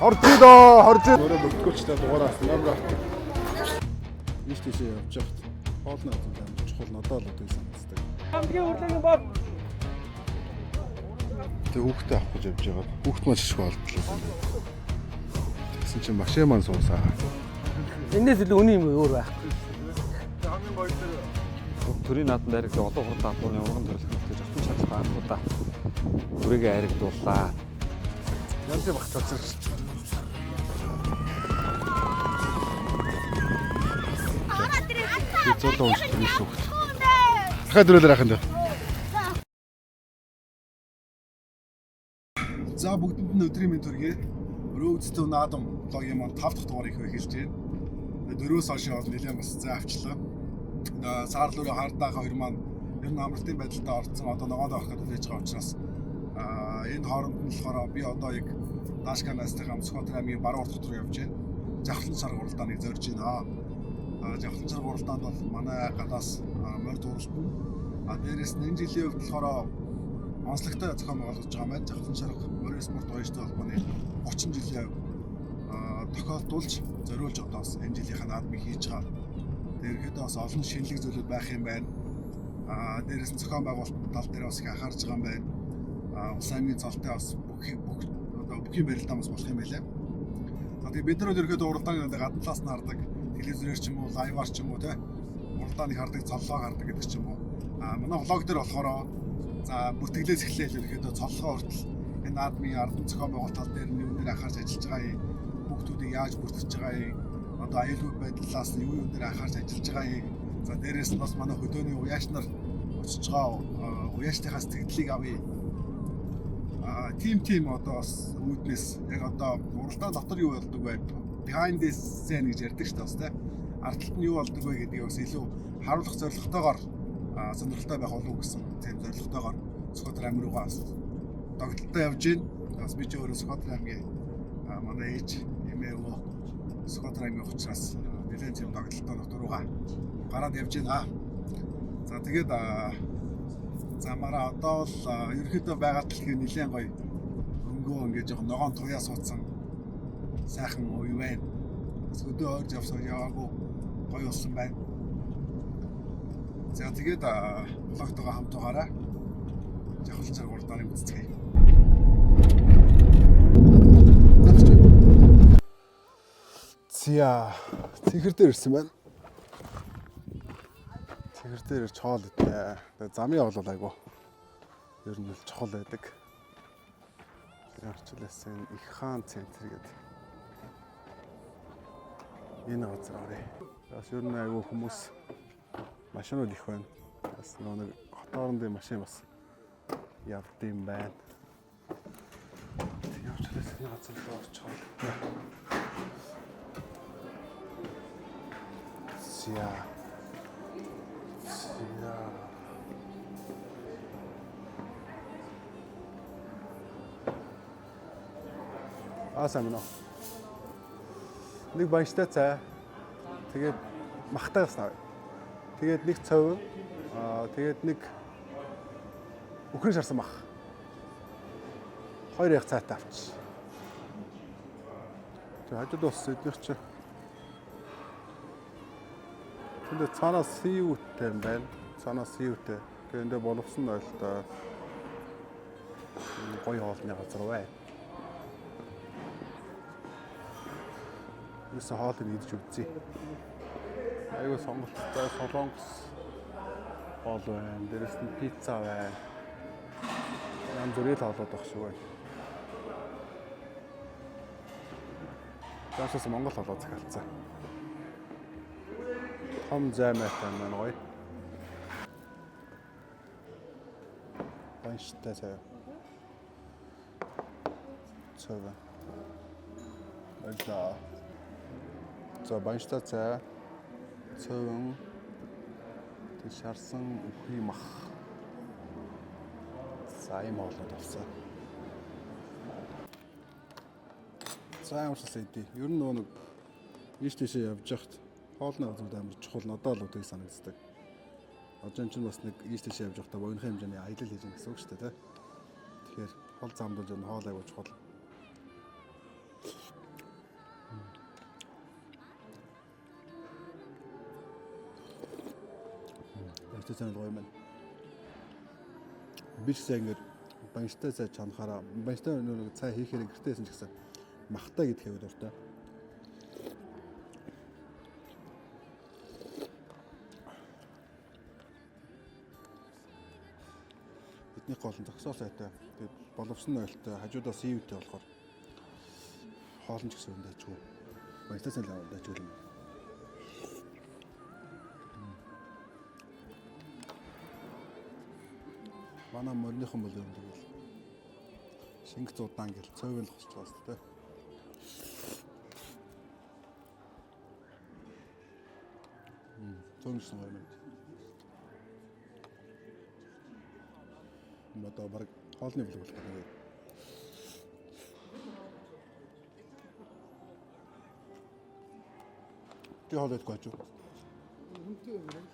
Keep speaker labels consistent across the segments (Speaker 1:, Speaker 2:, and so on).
Speaker 1: Хоржидоо, хоржид.
Speaker 2: Өөрөө бүртгүүлчлээ дугаараас номер авдаг. Ийш тийшээ явж байхад хоолны газар амар чухал надад л үгүй санагддаг.
Speaker 3: Хамгийн хөрлөгийн бод.
Speaker 2: Тэг хүүхдээ авах гэж явж байгаа. Хүүхд маань шишгүй олдлоо. Тэгсэн чинь машин маань суусаа.
Speaker 3: Энээс илүү үний юм өөр байхгүй.
Speaker 4: Төрийн наадам дайрагтай олон хурдан даатгууны урган төрөлх гэж орчин шаардлага анхудаа бүрийгээ айрагдууллаа.
Speaker 2: Янзын бах цацар. Би зулаа унших юм шүүхт. Дахиад дөрөөлөр ахын даа. За бүгдэнд нь өдрийн мэнд төргий. Road to Naadam vlog-ийн маань 5 дахь дугаар их эхэлж байна. Дөрөөс хойш бол нэлээд бас зай авчлаа. Саарлуурын хардаах хоёр маань ер нь амралтын байдалтай орцсон. Одоо ногоонд ороход хүлээж байгаа учраас энэ хооронд нь болохоор би одоо яг Дашка настайхаа Сүхбаатар аймгийн баруун урт хот руу явж байна. Жавхлан шар уралдааныг зорж байна. Жавхлан шар уралдаанд бол манай гадаас морь уралдана. Дээрээс нь энэ жилийн хувьд болохоор онцлогтой зохион байгуулж байгаа юм байна. Жавхлан шарга морь спорт оёжтой холбооны 30 жилийн тохиолдуулж зориулж одоо бас энэ жилийнхаа наадмыг хийж байгаа. Тэгээд ерөнхийдөө бас олон шинэлэг зүйлүүд байх юм байна. Дээрээс нь зохион байгуулалт тал дээр бас их анхаарч байгаа юм байна. Улс аймгийн цолтой бас бүх бүх одоо бүхийн барилдаан бас болох юм байлаа. За тэгээд бид нар бол ерөнхийдөө уралдааны гадна талаас нь хардаг телевизээр ч юм уу, live-аар ч юм уу те уралдааныг хардаг, цоллоо хардаг гэдэг ч юм уу. Манай vlog дээр болохоор за бүртгэлээс эхлээл ерөнхийдөө цоллогоо хүртэл энэ наадмын ардан зохион байгуулалт тал дээр нь юун дээр анхаарч ажиллаж байгаа юм, хүүхдүүдийг яаж бүртгэж байгаа юм, одоо аюулгүй байдлаас нь юу юун дээр анхаарч ажиллаж байгаа юм. За дээрээс нь бас манай хөдөөний уяач нар очиж байгаа уяачныхаа сэтгэлдлийг авъя. Тим одоо бас үүднээс яг одоо уралдаан дотор юу болдог вэ? Behind the scene гэж ярьдаг шүү дээ бас тэ. Ард талд нь юу болдог вэ гэдгийг бас илүү харуулах зорилготойгоор сонирхолтой байх болов уу гэсэн тийм зорилготойгоор Сүхбаатар аймаг руугаа бас догтлолтой явж байна. Бас би ч өөрөө Сүхбаатар аймгийн манай ээж эмээ өвөө Сүхбаатар аймгийн учраас нэлээд тийм догтлолтой нутг руугаа гараад явж байна. За тэгээд замаараа одоо бол ерөнхийдөө байгаа дэлхий нэлээд гоё өнгөө ингээд жоохон ногоон туяа суудсан сайхан үе байна. Бас хөдөө ойрж явсан яваагүй гоё болсон байна. За тэгээд vlog-тойгоо хамт байгаарай. Жавхлан шар уралдааныг үзцгээе. Зя цэнхэр дээр ирсэн байна. Цэнхэр дээр ирж хоол идлээ. Тэгээ замын хоол бол айгу. Ер нь бол чухал байдаг. Явчлаасан их хаан центр гэдэг. Энэ газар оръё. Бас ер нь айгу хүмүүс машинууд их байна. Бас нөгөө нэг хот орондын машин бас явд юм байна. Тэг явчлаасан энэ газар руу орч хоол идлээ. За. За. Аа сайн мөн үү. Нэг банштай цай. Тэгээд махтай бас авъя. Тэгээд нэг цовин. Тэгээд нэг үхрийн шарсан мах. Хоёр яг цайтай авчих. Тэгээд хажууд бас эднийх чи Тэнд цаанаас сиүүтэй юм байна. Цаанаас сиүүтэй. Тэгээ эндээ боловсон нойлтой гоё хоолны газар бай. Юусэн хоолыг идэж үзье. Айгуу сонголттой солонгос хоол байна. Дээрэс нь пицца байна. Янз бүрийн л хоолууд байх шиг байна. Заашаас Монгол хоолоо захиалцсан. Том займаатай маань гоё. Банштай цай. Цай. Баярлалаа. За банштай цай. Цовин. Тэг шарсан үхий мах. За ийм хоолнууд болсон. За ямар ч байсан идэ. Ер нь нөгөө нэг ийш тийшээ явж байхад хоолны газрууд амар чухал надад л үгүй санагддаг. Одоо энэ чинь бас нэг ийш тийшээ явж байхдаа богинохон хэмжээний аялал хийж байгаа гэсэн үг шүү дээ, тэ. Тэгэхээр хол замд бол ер нь хоол айгуу чухал. Банштай цай нь гоё юм байна. Би ч гэсэн ингээд банштай цай чанахаараа банштай нэг цай хийхээр гэртээ байсан ч гэсэн махтай гэдэх аягүй дуртай. Бидний гол нь зогсоол сайтай. Тэгээд боловсон нойлтой, хажуудаас ивтэй болохоор хоол нь ч гэсэн өндөөчгүй. Банштай цай л өндөөчгүй юм. Манай морьныхан бол ер нь тэгэл шингэц удаан гэл цойг л хосч байгаа шүү дээ. Цөөнсөн гоё юм. Одоо баг хоолны бэлэг болох гэдэг. Би хоол идэхгүй ажив.
Speaker 1: Үнэтэй юм байна.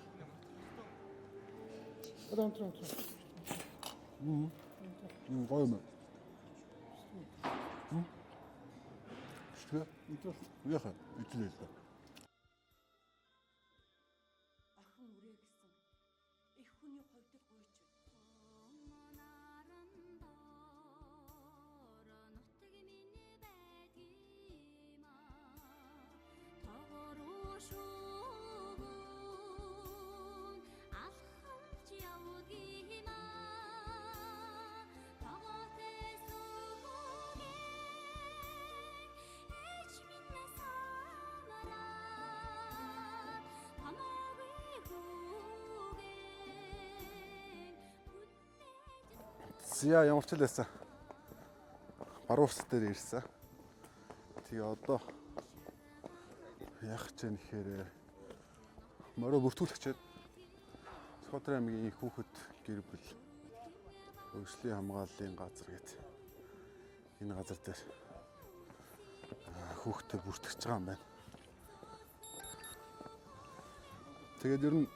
Speaker 1: Одоо өнтрөө өнтрөө.
Speaker 2: Гоё юм. Шүү. Яха, идлээ л дээ.
Speaker 5: Охин үрээ гэсэн. Их хүний хувьд гуйч.
Speaker 2: За ямар ч л байсан. Баруун урс дээр ирсэн. Тэгээ одоо яах гэж юм гэхээр морио бүртгүүлэх чад Сүхбаатар аймгийн хүүхэд гэр бүл хөгжлийн хамгааллын газар гэдэг энэ газар дээр хүүхдээ бүртгэж байгаа юм байна. Тэгээд ер нь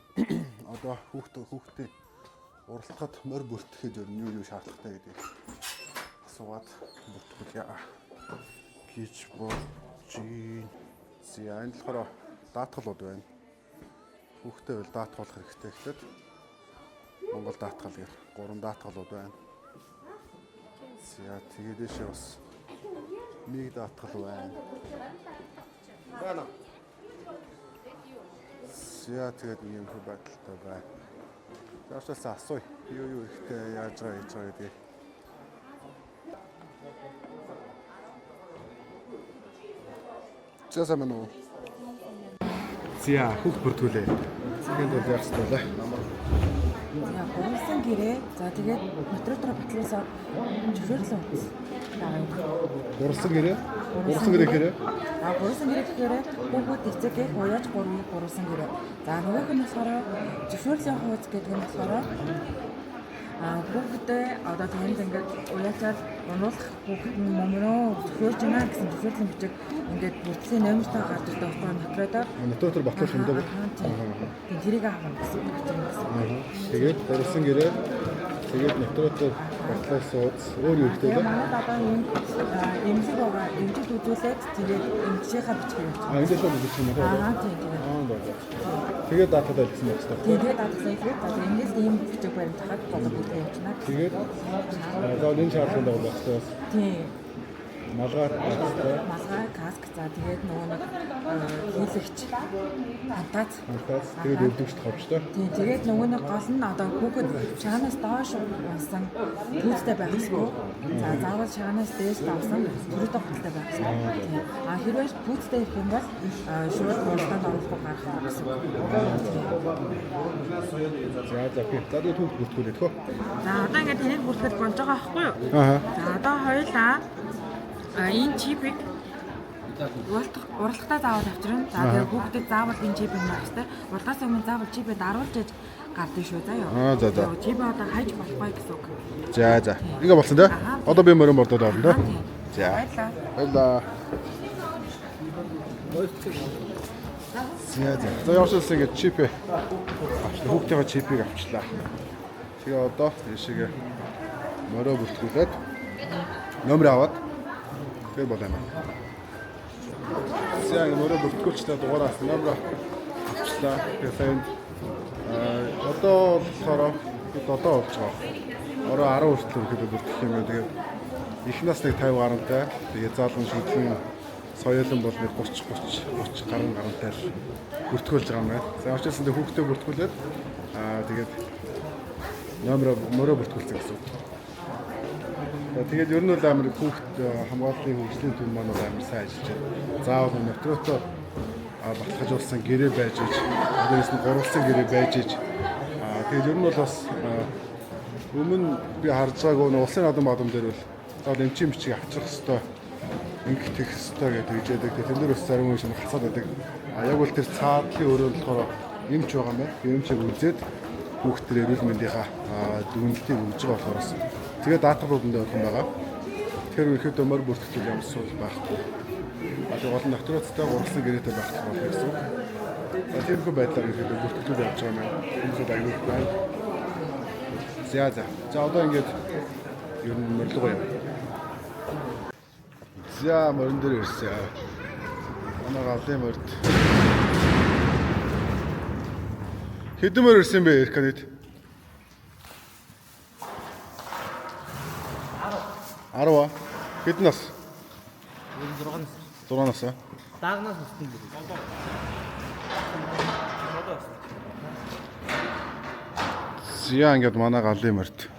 Speaker 2: одоо хүүхдээ уралдахад морь бүртгэхэд ер нь юу шаардлагатай гэдгийг асуугаад бүртгүүлье гэж бодож байна. За энэ болохоор даатгалууд байна. Хүүхдээ бол даатгуулах хэрэгтэй гэхэд Монгол даатгал гэх 3 даатгалууд байна. За тэгээд дэшээ бас нэг даатгал байна. Байна. За тэгээд нэг юм хөө байдалтай байна. Заашаас асууя. Юу ихтэй яаж байгаа хийж байгаа гэдгийг. За сайн байна уу? За хүүхд бүртгүүлээ. Тэгэнд бол яах ёстой вэ?
Speaker 6: За гурван гэрээ. За тэгээд нотр батлуулсан зөвшөөрлөн утас байгаа юм.
Speaker 2: Гурван гэрээ? Гурван гэрээ гэхээр
Speaker 6: А гурван гэрээ гэхээр хүүхэд эцэг эх уяаж гурван гурван гэрээ. За нөгөөх нь болохоор зөвшөөрлийн хууц гэдэг нь болохоор хүүхдээ одоо танд ингээд уяачаар унуулах хүүхэд нь момроо зөвшөөрч байна гэсэн зөвшөөрлийн бичиг ингээд бүртгэлийн номертой гарч ирдэг байхгүй нотроо.
Speaker 2: нотр батлуулах юм даа.
Speaker 6: Тийм тэрийг авах гэсэн үг гэсэн.
Speaker 2: Тэгээд гурван гэрээ тэгээд нотр батлуулсан ууц өөр юу ихтэй
Speaker 6: Тэгээ
Speaker 2: лээ?
Speaker 6: манайд одоо энэ эмнэлэг байгаа. Эмчилт үзүүлээд тэгээд эмчийнхаа бичгийг авчих.
Speaker 2: А энэ шууд бичих юм уу?
Speaker 6: Аа тийм тийм.
Speaker 2: Аа байна. Тэгээд даатгалаа илгэсэн байх хэрэгтэй.
Speaker 6: Тэгээд даатгалаа илгээд за ингээд ийм бичиг баримтахад болов гэдгийг явуулна.
Speaker 2: Тэгээд за энэ шаардлагын дагуу байх хэрэгтэй бас.
Speaker 6: Тийм.
Speaker 2: Малгай байх хэрэгтэй.
Speaker 6: Малгай, каск за тэгээд нөгөө нэг хийлэгч фантаз.
Speaker 2: Фантаз тэгээд өвдөгчд ховчтой.
Speaker 6: Тийм тэгээд нөгөө нэг гол нь одоо хүүхэд шаганаас доош унсан пүүзтэй байх ёсгүй. За заавал шаганаас дээш давсан түрүүтэй худалтай байх ёсгүй. Тийм. А хэрвээ пүүзтэй ирэх юм бол шууд хуралдаанд оруулахгүй гарах гэсэн үг.
Speaker 2: За за окей. За тэгээд хүүхд бүртгүүлээ тхөө.
Speaker 6: За одоо ингээд таныг бүртгэл болж байгаа байхгүй юу?
Speaker 2: Аа.
Speaker 6: За одоо хоёулаа энэ чипийг уралдахдаа заавал авчирна. За тэгээ хүүхдэд заавал энэ чипийг байх хэрэгтэй. Уралдаас өмнө заавал чипээ даруулж иж гардаг шүү заа юу.
Speaker 2: Аа, за, за.
Speaker 6: Чипээ одоо хайж болохгүй гэсэн үг.
Speaker 2: За за. Ингээ болсон тий. Одоо би морин бордоод орно тий. За.
Speaker 6: Баярлалаа.
Speaker 2: Баярлалаа. За за. За явшилсан ингээ чипээ авчлаа. Хүүхдийнхээ чипийг авчлаа. Тэгээ одоо ийшээгээ морио бүртгүүлээд номер аваад тэгээ болоо юм. За ингээ морио бүртгүүлчлээ дугаараа номер авчлаа. Тэгээ сайн Одоо болохоор би 7 болж байгаа. Орой 10 хүртэл ерөнхийдөө бүртгэх юм байна. Тэгээд их нас нэг 50 гаруйтай. Тэгээд заалган шүдлэн соёолон бол нэг 30 30 30 гаруй гаруйтай л бүртгүүлж байгаа юм байна. За учраас энэ хүүхдээ бүртгүүлээд тэгээд номероо мөрөө бүртгүүлсэн гэсэн үг. За тэгээд ер нь бол амар хүүхд хамгааллын хөгжлийн төв маань бол амар сайн ажиллаж байна. Заавал нотротой баталгаажуулсан гэрээ байж иж, дээрээс нь гурвалсан гэрээ байж иж. Тэгээд ер нь бол бас өмнө би харж байгаагүй нь улсын наадам бадам дээр бол заавал эмчийн бичиг авчрах хэвээр ингэх тэгэх хэвээр гэж тэгж яадаг. Тэгээд тэн дээр бас зарим хүн шиг хасаад байдаг. Яг бол тэр цаадлын өрөөнд болохоор эмч байгаа юм байна. Эмчийг үзээд хүүхд төр эрүүл мэндийнхаа дүгнэлтийг өгж байгаа болохоор бас тэгээд даатгалууд нь явуулсан байгаа. Тэгэхээр ерөнхийдөө морь бүртгэл ямар асуудал байхгүй. Гол нь доктороттой гурвалсан гэрээтэй байх болно гэсэн үг. Тиймэрхүү байдлаар ерөнхийдөө бүртгэлүүд явж байгаа юм байна. Хүмүүсүүд аягүй их байна. За за. За одоо ингээд ер нь морилгоо явъя. За морин дээр ирсэн. Манай галын морд. Хэдэн морь ирсэн бэ Эрканит? 10. Хэдэн нас?
Speaker 3: 6 нас.
Speaker 2: 6 нас аа.
Speaker 3: Даагнаас өссөн гэдэг.
Speaker 2: За ингээд манай галын морд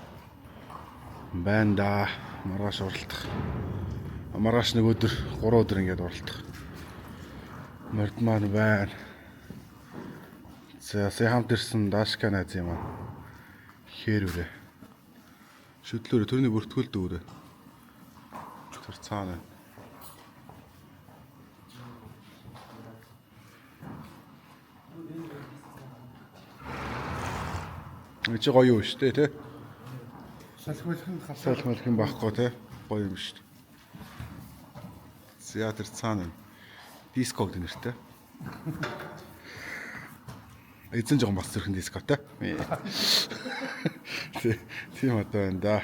Speaker 2: байна да. Маргааш уралдах. Маргааш нэг өдөр 3 өдөр ингээд уралдах. Морд маань байна. За сая хамт ирсэн Дашка найзын маань хээр үрээ. Шүдлөөрэ төрний бүртгүүлд үрээ. Тэр цаана. Энд чи гоё юм шүү дээ, тэ?
Speaker 1: Салхи халах.
Speaker 2: Салхи малх юм байхгүй, тэ? Гоё юм шүү дээ. За тэр цаана диско гэдэг нэртэй. Эзэн жоохон бас зүрхэн дискотой. Тийм одоо байна да.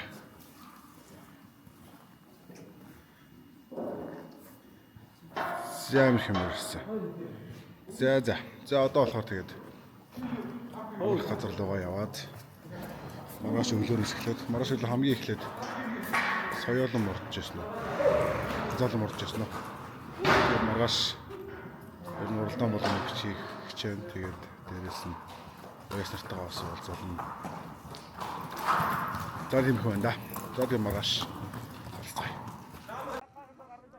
Speaker 2: За юм ирсэн. За за. За одоо болохоор тэгээд урах газар руугаа яваад маргааш өглөөрөөс эхлээд маргааш өглөө хамгийн эхлээд соёолон мордож ирсэн үү? Зоолон мордож ирсэн үү? Тэгээд маргааш ер нь уралдаан болгоно хичээх хичээн тэгээд дээрээс нь ояс нартайгаа бас уулзуулна. За тийм их байна да. За тийм маргааш уулзъя.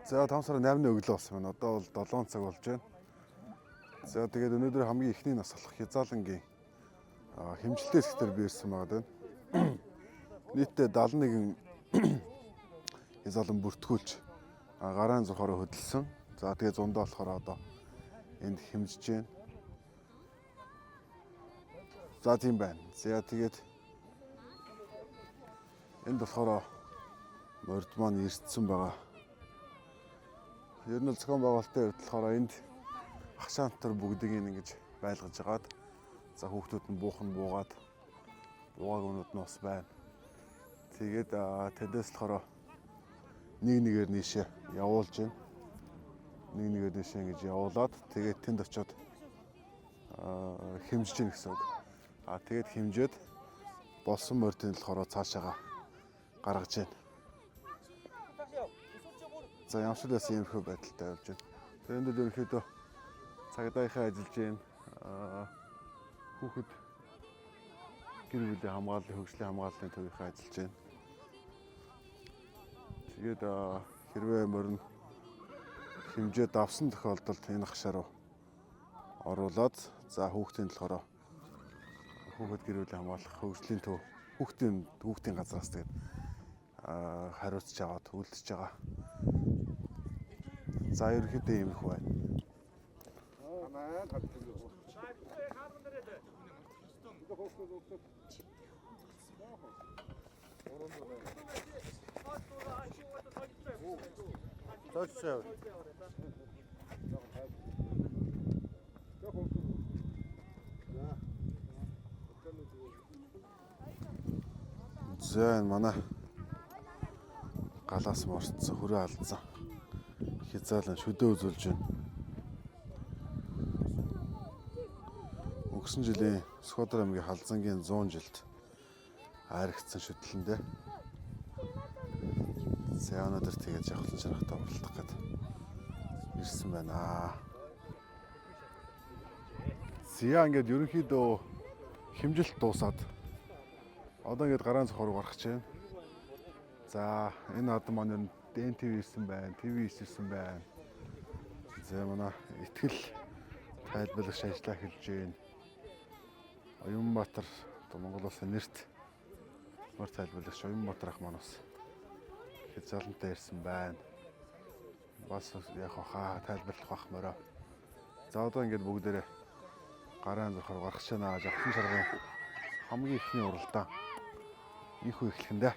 Speaker 2: За 5 сарын 8-ны өглөө болсон байна. Одоо бол 7 цаг болж байна. За тэгээд өнөөдөр хамгийн эхний нас болох Хязаалангийн хэмжилтийн хэсгээр би ирсэн байгаа даа. Нийтдээ 71 хязаалан бүртгүүлж гарын зурхаараа хөдөлсөн. За тэгээд зундаа болохоор одоо энд хэмжиж байна. За тийм байна. За тэгээд энд болохоор морд маань ирсэн байгаа. Ер нь л зохион байгуулалтын хувьд болохоор энд хашаан дотор бүгдийг ингэж байлгаж агаад за хүүхдүүд нь буух нь буугаад буугааг өнүүд нь бас байна. Тэгээд тэндээс болохоор нэг нэгээр нийшээ явуулж байна. Нэг нэгээр нийшээ ингэж явуулаад тэгээд тэнд очиод хэмжиж гин гэсэн үг. Тэгээд хэмжээд болсон морьтын болохоор цаашаага гаргаж байна. За ямар ч байсан иймэрхүү байдалтай явж байна. Тэгээд энд бол ерөнхийдөө цагдааийнхаа ажиллаж байна. Хүүхэд гэр бүлийн хамгааллын хөгжлийн хамгааллын төвийнхээ ажиллаж байна. Тэгээд хэрвээ морин хэмжээ давсан тохиолдолд энэ хашаа руу оруулаад за хүүхдийн болохоор хүүхэд гэр бүлийн хамгаалах хөгжлийн төв хүүхдийн газраас тэгээд хариуцж аваад үлдчихэж байгаа. За ерөнхийдөө иймэрхүү байна. За энэ манай галаас морцсон хөрөө алдсан хязаалан шүдэ үзүүлж байна. Өнгөрсөн жилийн Сүхбаатар аймгийн Халзангийн 100 жилд айрагдсан шүтлэндээ. За өнөөдөр тэгээд жавхлан шаргатай уралдах гээд ирсэн байна. Зя ингээд ерөнхийдөө хэмжилт дуусаад одоо ингээд гараан цохор руу гарах гэж байна. За энэ адам маань ер нь ДНТV ирсэн байна, ТV ирсэн байна. За манай итгэл тайлбарлагч ажиллаа эхэлж байна. Оюунбаатар одоо Монгол улсын нэрт мөр тайлбарлагч Оюунбаатар ах маань бас хязгаарлантай ирсэн байна. Бас яг хаа тайлбарлах бах морой. За одоо ингээд бүгдээрээ гараан зохор гарах чана жавхан шаргын хамгийн ихний уралдаан инхүү эхлэх нь дээ.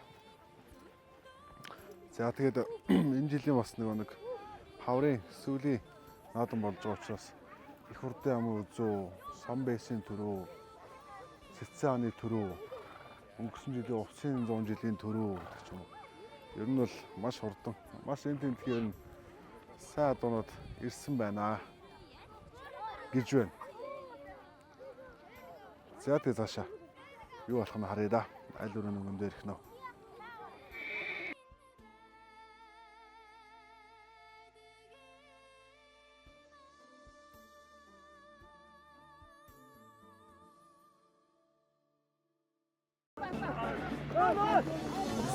Speaker 2: За тэгээд энэ жилийн бас нөгөө нэг хаврын сүүлийн наадам болж байгаа учраас их хурлын амын үзүү, сан байсын төрөө, цэцэн хааны төрөө, өнгөрсөн жилийн увцын 100 жилийн төрөө гэдэг ч юм уу. Ер нь бол маш хурдан, маш энэ тэмдгээр нь сайн адуунууд ирсэн байна гэж байна. За тэгээ цаашаа юу болох нь харъя да. Аль өрөөний өмнө дээр их нөө.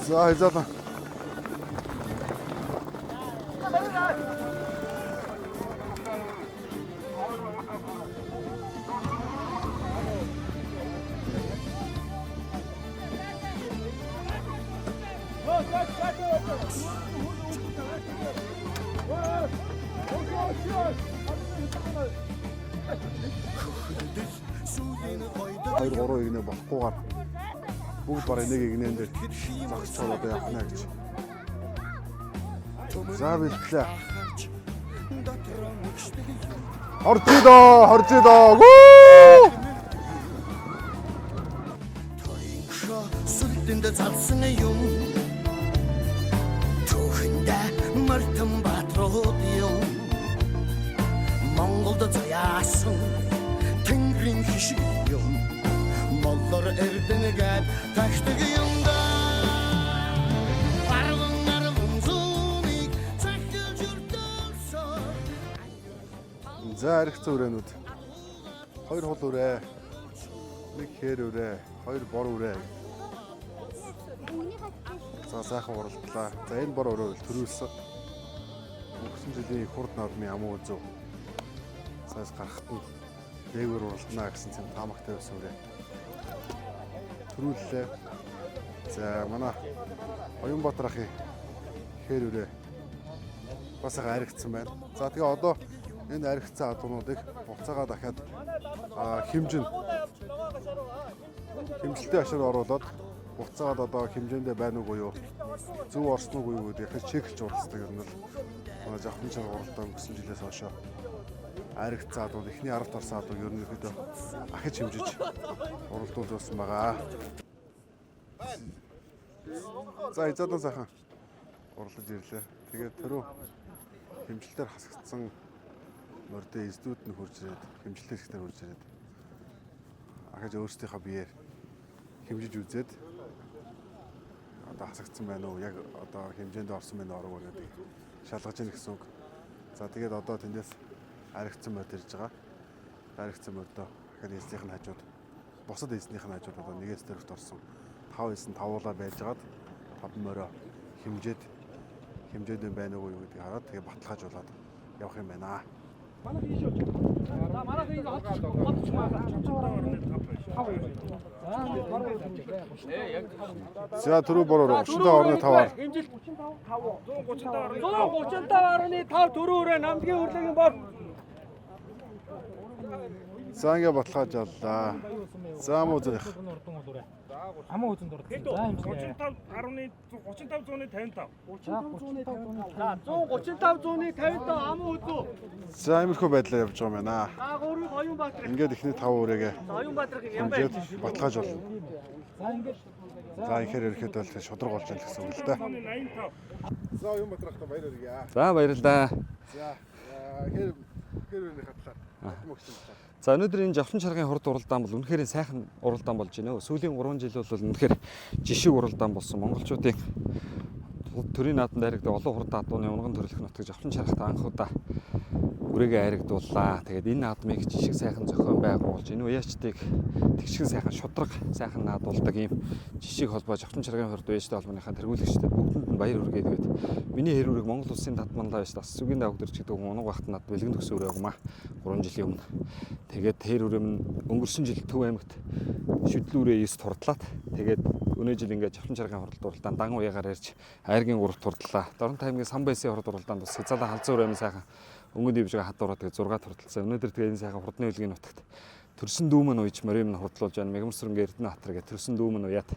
Speaker 2: За хязгаарлаа. Хоёр гурван игнэ болохгүйгээр бүгд бараг нэг игнэн дээр зогсцоор одоо явах нэ гэж. За бэлтлээ. Хоржидоо, хоржидоо. Гүү!
Speaker 7: Сүлдэнд залсан юм Түүхэндээ Мартин Баатрууд юм Монголд заяасан Тэнгэрийн хишиг юм Моллор эрдэнэгээд тагтаг юм да Арван арван зүүнийг захилж өртөлсөн
Speaker 2: За аригцсан үрээнүүд. Хоёр хул үрээ. Нэг хээр үрээ, хоёр бор үрээ. За сайхан уралдлаа. За энэ бор өрөө бол төрүүлсэн. Өнгөрсөн жилийн их хурд наадмын амуу үзв. Цаас гарахт нь дээгүүр уралданаа гэсэн цэм таамагтай байсан үрээ. Төрүүллээ. За манай Оюунбаатар ахын хээр үрээ бас сайхан аригдсан байна. За тэгээ одоо энэ аригдсан адуунуудыг буцаагаа дахиад хэмжин хэмжилтийн ашиг оруулаад буцаагаад одоо хэмжээндээ байна уугүй юу, зөв орсон уугүй юу гэдгийг дахиад чеклж уралцдаг юм л манай жавхан чар уралдаа өнгөрсөн жилээс хойш аригдсан адууд эхний 10-т орсон адуу ерөнхийдөө ахиж хэмжиж уралдуулж байсан байгаа. За Изадан сайхан уралдаж ирлээ. Тэгээд түрүү хэмжилтээр хасагдсан мордын эздүүд нь хурж ирээд хэмжилтээр хэсгээр хурж ирээд ахиж өөрсдийнхөө биеэр хэмжиж үзээд одоо хасагдсан байна уу яг одоо хэмжээнд орсон байна уу ороогүй гэдгийг шалгаж яах гэсэн үг. За тэгээд одоо тэндээс аригдсан морд ирж байгаа. Аригдсан мордоо ахиж эзнийх нь хажууд бусад эзнийх нь хажууд одоо нэгээс дөрөвт орсон. 5 эзэн тавуулаа байжгаад 5 морио хэмжээд хэмжээнд байна уугүй юу гэдгийг хараад тэгээ баталгаажуулаад явах юм байна. За түрүү бороор 35.5-аар
Speaker 3: 135.5 төрөөрөө намдгийн хөрлөгийн бор.
Speaker 2: За ингээ баталгаажааллаа. За муу зүрх.
Speaker 3: Амуу үзэнд дурдсан. За хэмжлээ.
Speaker 8: 35.35 135.55.
Speaker 3: За 135.55 амуу үзүү.
Speaker 2: За иймэрхүү байдлаар явж байгаа юм байна.
Speaker 3: За гурвыг Оюунбаатар.
Speaker 2: Ингээд эхний 5 үрээгээ
Speaker 3: Оюунбаатарын юм байна.
Speaker 2: хэмжээд баталгаажуулна.
Speaker 3: За ингээд
Speaker 2: За ихээр ерөөхдөө бол шудраг болж байгаа гэсэн үг л да. За Оюунбаатар ахта баяр хүргье.
Speaker 4: За баярлалаа.
Speaker 2: За хэр хэр өрөөний хатлаар мөгсөн талаар.
Speaker 4: За, өнөөдөр энэ Жавхлан чаргын хурд уралдаан бол үнэхээр сайхан уралдаан болж байна. Сүүлийн 3 жил бол үнэхээр жишиг уралдаан болсон. Монголчуудын төрийн наадам дайрагдаг олон хурд адууны унган төрөлх нутаг Жавхлан чаргт анх удаа үрээгээ айрагдууллаа. Тэгээд энэ наадмыг жишиг сайхан зохион байгуулж, энэ уяачдыг тэгшгэн сайхан шудраг сайхан наадуулдаг ийм жишиг холбоо Жавхлан чаргын хурд уяачтай холбооныхаа тэргүүлэгчдэд бүгдэнд нь баяр хүргэе. Тэгээд миний хэр үрэг Монгол улсын татманлаа биш бас сүгийн давгдэрч гэдэг хүн унаг багт над бэлгэн төгсөн үрээ гумаа 3 жилийн өмнө. Тэгээд тэр үрээ минь өнгөрсөн жил Төв аймагт шүдлүүрээ 9 турдлаад, тэгээд өнөө жил ингээд Жавхлан чаргын хурд уралдаан дан уяагаар ярьж айргийн 3 турдлаа. Дорнот аймгийн Самбайсын хурд уралдаанд бас хязгаалаа халзан үрээ минь сайхан өнгөн дэвж байгаа хадуураа тэгээд 6 турдалсан. Өнөөдөр тэгээд энэ сайхан хурдны үлгийн нутагт төрсөн дүүмэн уйж морин минь хурдлуулж байна. Мегмар сүрэнгэ Эрдэнэ хатар гэх төрсөн дүүмэн уяат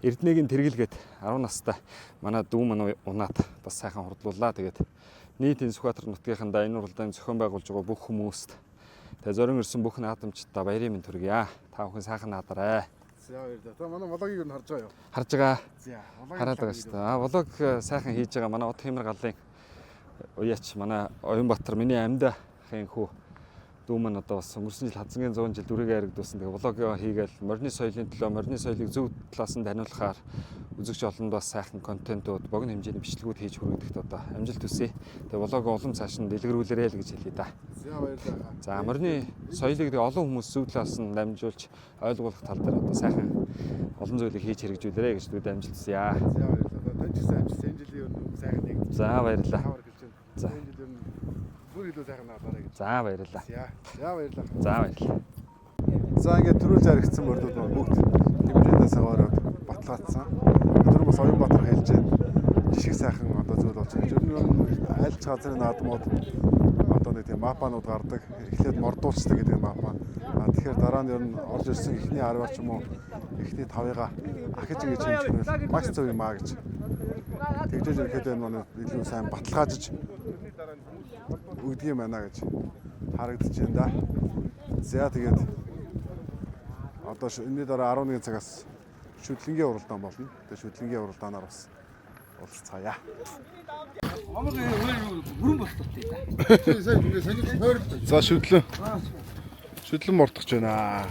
Speaker 4: Эрдэнэгийн тэргэлгээд 10 настай манай дүүмэн унаат бас сайхан хурдлууллаа. Тэгээд нийт энэ Сүхбаатар нутгийнхандаа энэ уралдааны зохион байгуулж байгаа бүх хүмүүст, тэгээд зорин ирсэн бүх наадамчдаа баярын мэнд хүргье. Та бүхэн сайхан наадарай.
Speaker 2: За, баярлалаа. Та манай vlog ыг юу харж байгаа юу?
Speaker 4: Харж байгаа.
Speaker 2: За, vlog
Speaker 4: Хараад байгаа шүү дээ. Аа, vlog сайхан хийж байгаа манай Од Хэмэр галын уяач манай Оюнбаатар миний амьдахын хүү дүү маань одоо бас өнгөрсөн жил Хадсангийн 100 жил дүрийг айрагдуулсан. Тэгээ vlog хийгээл морины соёлын төлөө, морины соёлыг зөв талаас нь таниулахаар үзэгч олонд бас сайхан контентууд, богино хэмжээний бичлэгүүд хийж хүргэдэхт одоо амжилт хүсье. Тэгээ vlog улам цааш нь дэлгэрүүлээрэй л гэж хэлье да.
Speaker 2: За, баярлалаа.
Speaker 4: За, морины соёлыг тэгээ олон хүмүүс зөв талаас нь дамжуулж ойлгуулах тал дээр одоо сайхан олон зүйлийг хийж хэрэгжүүлээрэй гэж дүүд амжилт хүсье.
Speaker 2: За, баярлалаа. Тань ч гэсэн амжилт, энэ жилийн ер нь сайхан нэгдэж.
Speaker 4: За, баярлалаа.
Speaker 2: Хавар гэлж байна.
Speaker 4: За.
Speaker 2: Энэ жил ер нь бүр илүү сайхан наадаарай гэж.
Speaker 4: За, баярлалаа.
Speaker 2: За. За, баярлалаа.
Speaker 4: За, баярлалаа.
Speaker 2: За, ингээд төрүүлж харигдсан мордууд маань бүгд хэмжээндээ саваараад баталгаажсан. Тэр бас Оюнбаатар хэлж байна. Жишиг сайхан одоо зүйл болж байна. Ер нь аль ч газрын наадмууд одоо нэг тийм мапанууд гардаг. Эхлээд мордуулцдаг гэдэг мапа. А тэгэхээр дараа нь ер нь орж ирсэн эхний 10-аар ч юм уу эхний 5-ыгаа ахиж ингэж хэмжих нь маш зөв юм аа гэж. Тэгжээж ирэхэд энэ маань илүү сайн баталгаажиж өгдөг юм байна гэж харагдаж байна да. За, тэгээд одоо энэний дараа 11 цагаас шүдлэнгийн уралдаан болно. Тэгээд шүдлэнгийн уралдаанаар бас уулзцаая. За, шүдлэн. Шүдлэн мордох гэж байна.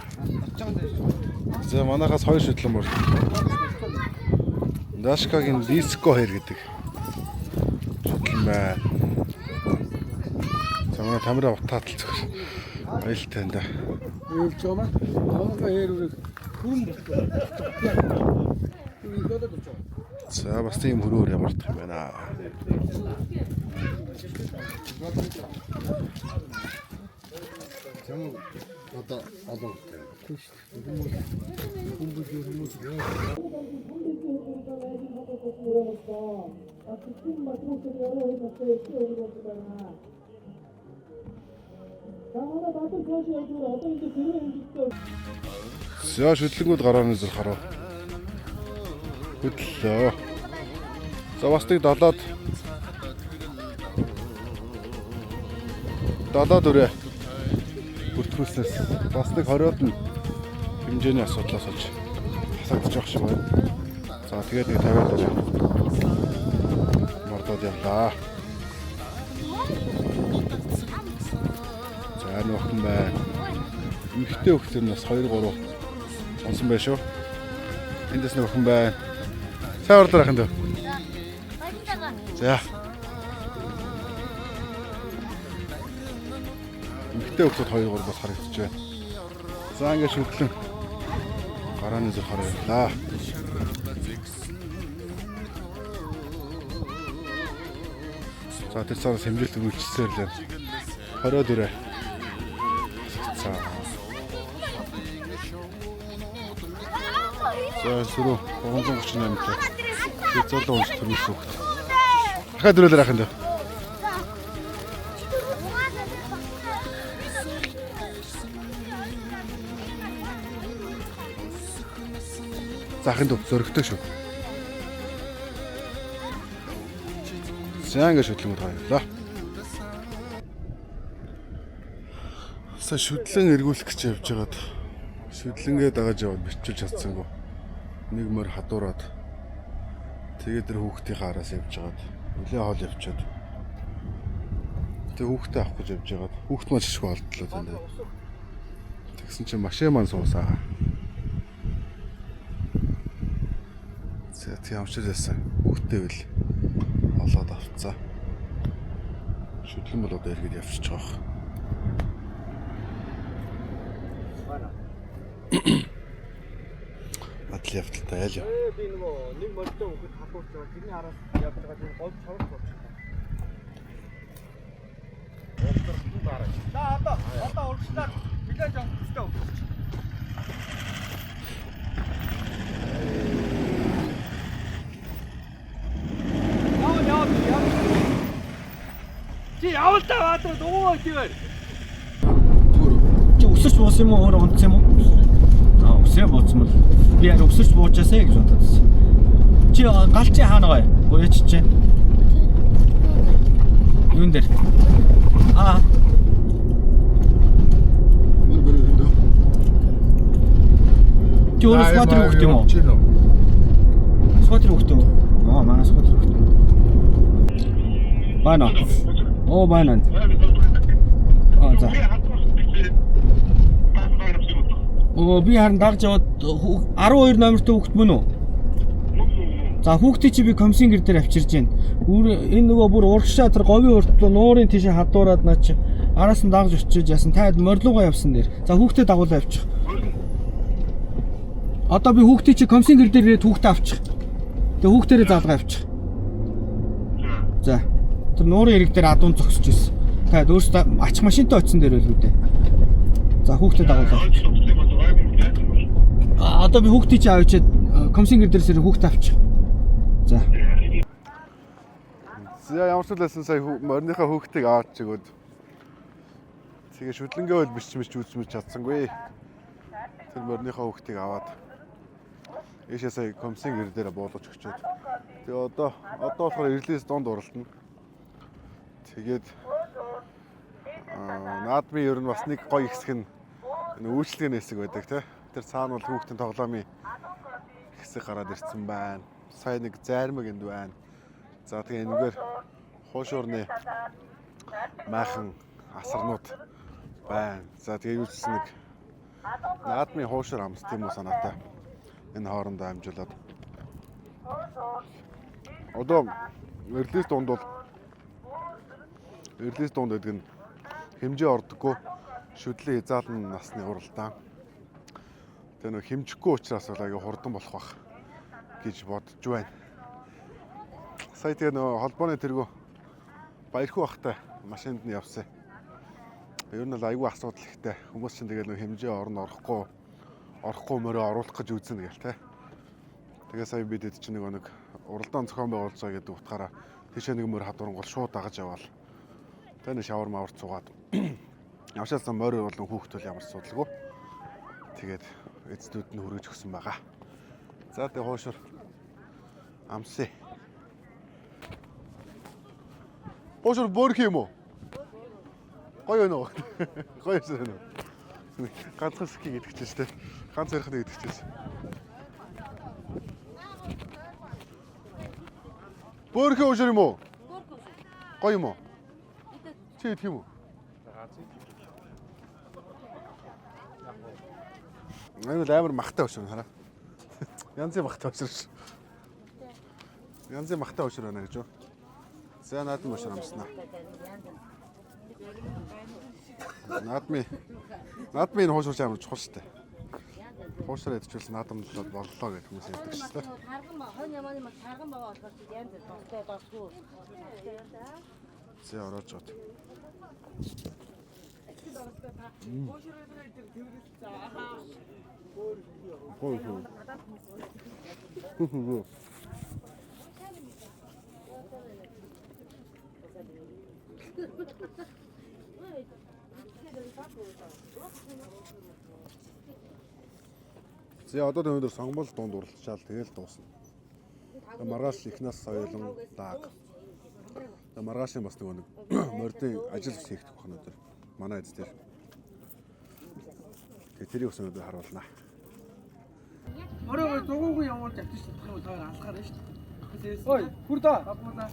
Speaker 2: За, манайхаас хоёр шүдлэн морд. Дашкагийн Диско 2 гэдэг шүдлэн байна. За, манай камера утаатал зөвхөр аюултай энэ.
Speaker 1: Үйлч юм аа. Намгаа хэр үрэг хүрэн болтой.
Speaker 2: За, бас тийм хөрөөр ямардах юм байна.
Speaker 1: Чамаг одоо олон хүнтэй.
Speaker 2: За, шүдлэнгүүд гарааны зүрх харав. Хөдлөө. За, бас нэг 7-д өрөө бүртгүүлснээс бас нэг 20-од нь хэмжээний асуудлаас олж хасагдчих байх шиг байна. За, тэгээд нэг 50-аад өрөө мордоод явлаа. За, энэ охин байна. Эмэгтэй хүүхдэр нь бас 2 3 сонсон байх шүү. Эндээс нэг охин байна. Сайн орлоо ахын дөө. За. Эмэгтэй хүүхдүүд 2 3 бас харагдаж байна. За, ингээд шүтлэн гарааны зүрх хараа. За, тэр цаанаас хэмжилт үйлчилсээр л байна. 24. За. За, сөрөө 338 та. Хязгаарлан унш төрүүлсэн хүүхэд. Дахиад дөрөөлөр ахын дөө. За, ахын дөө, зөрөгтэй шүү. За, ингээд шүтлэнгүүд хоёрлаа. Са шүтлэн эргүүлэх гэж явж байгаад шүтлэнгээ дагаж яваад бичүүлж чадсангүй. Нэг морь хадуураад тэгээд тэр хүүхдийнхээ араас явж байгаад нөлөө хоол явчаад тэг хүүхдээ авах гэж явж байгаад хүүхд маань шишгүй олдлоо танд. Тэгсэн чинь машин маань суусаа. За тийм амшилсан. Хүүхдээ бил олоод авцаа. Шүдлэн бол одоо эргээд явчих жоох. Адал явдалтай айл яв.
Speaker 3: Би нөгөө нэг морьтой хүүхэд хатуулж байгаа. Тэрний араас явж байгаа тэр гол чавар болчихсон. За одоо урагшлаар нэлээд явах хэрэгтэй өгч. Яа яа яа. Чи явал та баатар дугуй тийвэр.
Speaker 8: Чи өсөрч буусан юм уу өөр унтсан юм уу? Аа өсөө буусан бол би яг өсөрч буужаасаа гэж бодод байсан. Чи гал чи хаана гоё? Буяач чи. Юун дээр? Аа
Speaker 2: Мөр бэр өндөө.
Speaker 8: чи өөрөө скватер өгөх юм уу? Скватер өгөх юм уу? Аа манай скватер өгөх юм. Байна. Оо байна. Аа за. Оо би харин дагж яваад 12 номертой хүүхэд мөн үү? За хүүхдээ чи би комиссийн гэр дээр авчирж гин. Энэ нөгөө бүр урагшаа тэр говийн уртлуу нуурын тийшээ хадуураад наа чи араас нь дагж очиж ясан. Таад морилуугаа явсан дээр. За хүүхдээ дагуулаа явчих. Одоо би хүүхдээ чи комиссийн гэр дээр ирээд хүүхдээ авчих. Тэгээ хүүхдэрээ заалгаа авчих. За. Тэр нуурын ирэг дээр адуун зогсож ирсэн. Таад өөрөөсөө ачих машинтай очисон дээр байлгүй дээ. За хүүхдээ дагуулаа авчих. А одоо би хүүхдээ чи авчиад комиссийн гэр дээрээс хүүхдээ авчих. За.
Speaker 2: За ямар ч үлээсэн сая мориныхаа хүүхдийг аваад чигөөд. Тэгээ шүдлэнгээ бол бич мич үзмэж чадсангүй. Тэр мориныхаа хүүхдийг аваад ийшээ сая комиссийн гэр дээр буулгаж өгчөөд. Тэгээ одоо болохоор ирлээс дунд уралдана. Тэгээд наадмын ер нь бас нэг гоё хэсэг нь энэ үйлчлэгийн хэсэг байдаг тий. Тэр цаана бол хүүхдийн тоглоомын хэсэг гараад ирсэн байна. Сая нэг зайрмаг энд байна. За тэгээ энэгээр хуушуурны майхан асарнууд байна. За тэгээ юу ч гэсэн нэг наадмын хуушуур амс тийм үү санаатай. Энэ хоорондоо амжуулаад. Одоо эрлис дунд бол эрлис дунд гэдэг нь хэмжээ ордоггүй шүдлийн хязгаарлан насны уралдаан. Тэгээ нөх хэмжихгүй учраас бол аяга хурдан болох бах гэж бодож байна. Сая тэгээ нөө холбооны тэргүү баярхуу бахтай машинд нь явсан. Ер нь бол айгүй асуудал ихтэй. Хүмүүс чинь тэгээ нөө хэмжээ орно орохгүй мөрөө оруулах гэж үзнэ гээл те. Тэгээ сая бид хэд чинь нөгөө нэг уралдаан зохион байгуулж байгаа гэдэг утгаараа тийшээ нэг мөр хадварангуул шууд дагаж яваал. Тэгээ нэг шавар мавар цугаад явшаасан морь болон хүүхд бол ямар ч асуудалгүй. Тэгээд эцдүүд нь хүргэж өгсөн байгаа. За тэгээ хуушур амсъя. Хуушур бөөрх юм уу? Гоё юу? Гоё юм уу? Ганцхан ски гэдэг чинь шүү дээ. Ганц хоёрхан гэдэг чинь. Бөөрх уушур юм уу? Гоё юм уу? Чи идэх юм уу? Энэ бол амар махтай уушур хараа. Янзын махтай уушур ш. Янзын махтай уушур байна гэж юу? За наадам уушур амснаа. Наадмын энэ хуушур амар чухал шүү дээ. Хуушур идчихвэл наадамлал боллоо гэж хүмүүс ярьдаг шүү дээ.
Speaker 5: Тарган хонь ямааны мал тарган байгаа болохоор чи янз достой досгүй.
Speaker 2: За орооч гот. Гоё хөө. Хөө. За одоо өнөөдөр сонгомол дунд уралдчаал тэгэл дуусна. Маргааш их нас соёлон дааг. Маргаашийн бас нөгөө нэг мордын ажил бас хийх байх өнөөдөр. Манай эз дээр. Тэгээ тэрийг бас өнөөдөр харуулнаа.
Speaker 1: Орой зугуугүй явуул авчиж чадах юм та алхаар байна шүү дээ. Ой, хүр даа. Багмуулаа.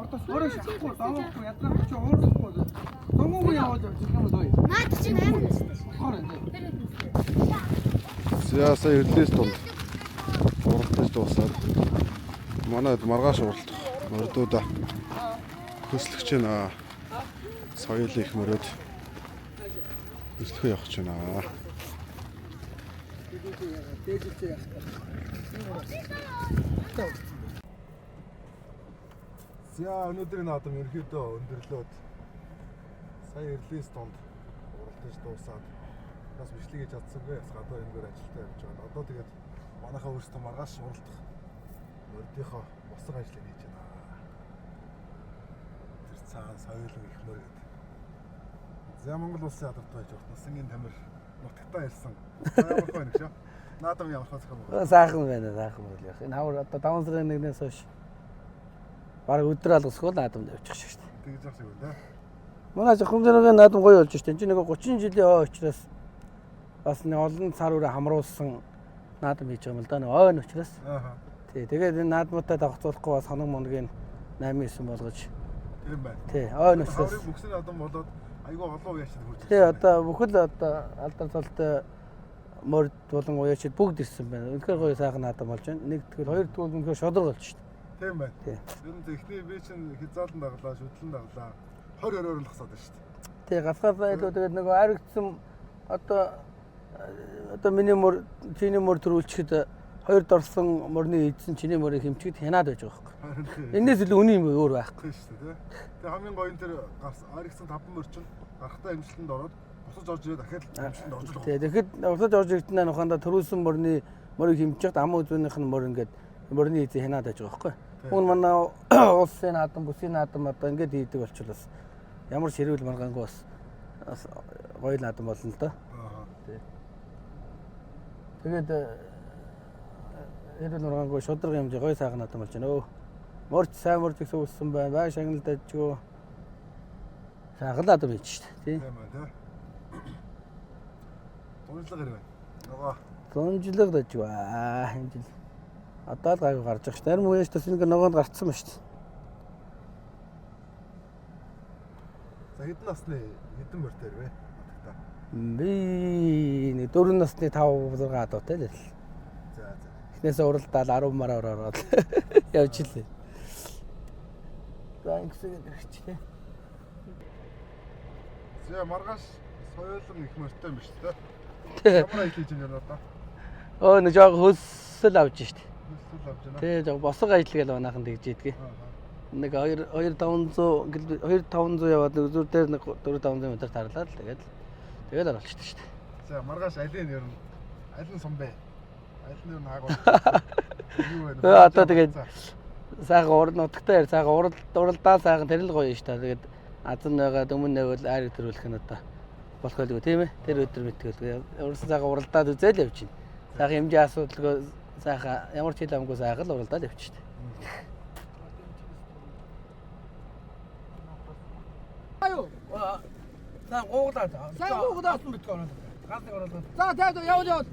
Speaker 3: Ордос өөрөө шахахгүй, давахгүй, ядрахгүй чи уурлахгүй. Дунгуугүй яваад явчих юм бол гоё.
Speaker 9: Наад чинь амар нэстэй.
Speaker 3: Болохоор энэ.
Speaker 2: За сая хөлөөс тунд уралдаж дуусаад манай маргааш уралдах мордуудаа хөслөх гэж байна. Соёл их мөрөд хөслөхөө явах гэж байна.
Speaker 1: Дээжэлж яах вэ?
Speaker 2: За өнөөдрийн наадам ерөнхийдөө өндөрлөөд сая релиз донд уралдаж дуусаад бас бичлэг хийж чадсангүй бас гадаа энэгээр ажилтаа явж байгаа. Одоо тэгээд манайхаа өөрсдөө маргааш уралдах мордынхоо босго ажлыг хийж байна. Тэр цаана соёлын их мөр гэдэг. За Монгол улсын алдартай байж Урт Насангийн тамир нутагтаа ирсэн. Ямар хөө нэг шүү. Наадам ямар хөө зохион байгуулсан.
Speaker 8: Сайхан байна, сайхан байл яах. Энэ хавар одоо 5 сарын 1-ээс хойш бараг өдөр алгасгүй наадамд явчих шиг шүү дээ.
Speaker 2: Тэгж явах шиг байна.
Speaker 8: Манай Зохимжиргийн наадам гоё болж шүү дээ. Энд чинь нэг 30 жилийн ой учраас бас нэг олон цар үрээ хамруулсан наадам хийж байгаа юм л да. Нэг ойн учраас.
Speaker 2: Аа.
Speaker 8: Тий, тэгээд энэ наадмуудаа давхцуулахгүй бас хоног моногийн 8 9 болгож.
Speaker 2: Тэр юм байна.
Speaker 8: Тий, ойн учраас.
Speaker 2: Хаврын бүксний наадам болоод айгүй олон уяачд хурж
Speaker 8: Тий, одоо бүхэл одоо алдар цолтой морд болон уяачд бүгд ирсэн байна. Үнэхээр гоё сайхан наадам болж байна. Нэг тэгвэл хоёр тэгвэл үнэхээр шодрог болж шүү дээ.
Speaker 2: Тийм байна.
Speaker 8: Тий.
Speaker 2: Ер нь эхний би чинь хязгаарлан даглаа, шүдлэн даглаа. 20 20-оор л хасаад байна шүү дээ.
Speaker 8: Тий, гасгасаа илүү тэгээд нөгөө аригдсан одоо миний мөр, чиний мөр төрүүлчихэд хоёр дорсон мөрний эзэн чиний мөрийг хэмчихэд хянаад байж байгаа байхгүй. Энээс илүү үний юм өөр байхгүй.
Speaker 2: Тийм шүү дээ. Тэгээ хамгийн гоё нь тэр гарс аригдсан 5 мөр чинь гарахтаа амжилтанд ороод бусаж орж ирээд дахиад амжилтанд орж л
Speaker 8: Тий, тэгэхэд бусаж орж ирдэнэ нуханда төрүүлсэн мөрний мөрийг хэмжихэд ам үзүүнийх нь мөр ингээд мөрний эзэн хянаад байж байгаа байхгүй. Хүн манай улсын наадам, бүсийн наадам одоо ингээд хийдэг болчихвол бас ямар ширүүл маргаангүй бас гоё наадам болно л доо. Тий. Тэгээд хэрүүл маргаангүй шударга хэмжээ гоё сайхан наадам болж байна өө. Морч сайн морж их сүүлсэн байна. Бай шагнал дажгүй. Сайхан наадам хийж штэ тий.
Speaker 2: Тийм байна тий. Дунжлага хэрэг байна. Нөгөө
Speaker 8: Дунжлага дажгүй аа хэмжил. Одоо л гайгүй гарч байгаа штэ. Нарим үеэс төс нэг ногоонд гарцсан ба штэ.
Speaker 2: За хэдэн насны хэдэн морьтой вэ? Нутагтаа.
Speaker 8: Би нэг 4 насны 5 6 адуутай л.
Speaker 2: За за.
Speaker 8: Эхнээсээ уралдаал 10 мараар ороод явж илээ. За ингэсгээд ирчих тий.
Speaker 2: За маргааш соёлон их морьтой юм биш үү? Ямар ажил хийж байна одоо?
Speaker 8: Өө нэг жоо хөлсөл авч штэ.
Speaker 2: Хөлсөл авч байна.
Speaker 8: Тий жоо босго ажил гээл манайхан тэгж ийдгээ. Нэг 2 2500 2 500 яваад нэг үзүр дээр нэг 4 500 м тарлаа л тэгээд тэгэл оруулчихдаг штэ.
Speaker 2: За маргааш алийг ер нь аль нь сум бэ? Аль нь ер нь хаагуул. Юу вэ?
Speaker 8: Одоо тэгээд сайхан урал нутагтай яар сайхан урал уралдаа сайхан тэр л гоё штэ. Тэгээд азан байгаад өмнө нэгвэл айрыг төрүүлэх нь одоо болох байлгүй тийм ээ. Тэр өдөр мэдтгэл. Уралсан сайхан уралдаад үзэл явж байна. Сайхан хэмжээ асуудалгүй сайхан ямар ч хил амгүй сайхан л уралдаад явчих штэ.
Speaker 3: Аюу.
Speaker 8: Сайн гууглаа.
Speaker 3: Сайн гууглаа.
Speaker 8: Битгий ороод. Ганц нэг ороод.
Speaker 3: За за явуул явуул.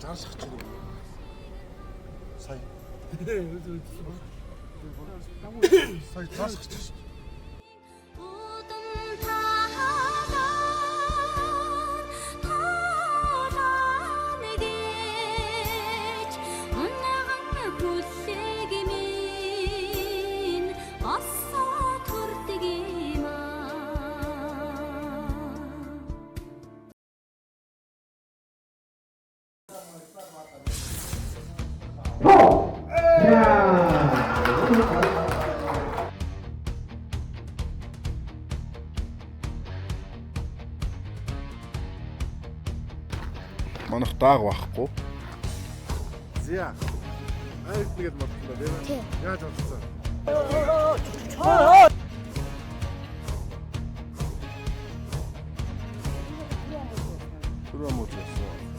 Speaker 2: Зарших ч юм. Сая. Сая зарших ч. Манайх дааг байхгүй. За. Хайрдна гэж бодлоо тийм ээ. Яаж бодсон? Түрүү амууч болсон.